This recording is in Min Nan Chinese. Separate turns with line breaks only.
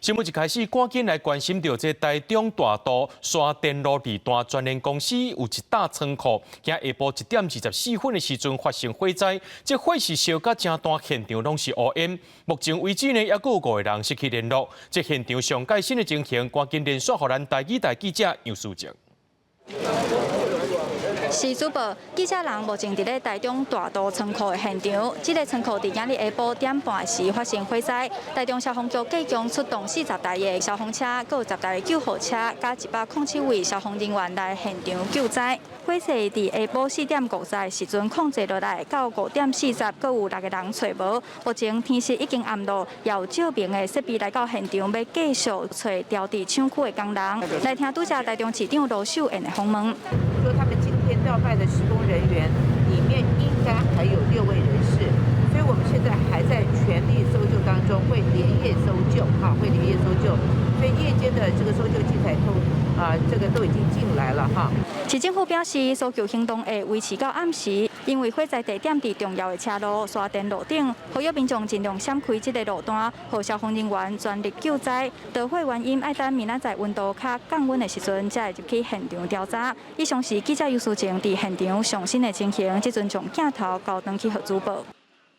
新聞一開始，趕緊來關心著這台中大肚沙田路二段全聯公司有一棟倉庫，今下晡1點24分的時陣發生火災，這火勢燒甲誠大，現場攏是烏煙。目前為止呢，猶閣有五個人失去聯絡。這現場上蓋新的情形，趕緊連線予咱台語台記者楊淑靜。
是主播，記者人目前佇咧台中大肚倉庫的現場。這个倉庫佇今日下晡點半時發生火災，台中消防局計共出動40台的消防車，閣有10台的救護車，佮107位消防人員來現場救災。火勢佇下晡4點50的時陣控制落來，到5點40，閣有六個人揣無。目前天色已經暗落，也有照明的設備來到現場，欲繼續揣牢佇廠區的工人。來聽拄才台中市長盧秀燕的訪問。
說他們今天調派的施工人員裡面應該還有六位人士，所以我們現在還在全力搜救當中，會連夜搜救，哈，會連夜搜救。所以夜間的這個搜救器材都啊，這個都已經進來了哈。
市政府表示，搜救行動會維持到暗時，因為火災地點佇重要的車路沙田路頂，呼籲民眾盡量閃開這個路段，予消防人員全力救災。著火原因愛等明仔載溫度較降溫的時陣，才會入去現場調查。以上是記者尤淑靜佇現場上新的情形，這陣將鏡頭交轉去予主播。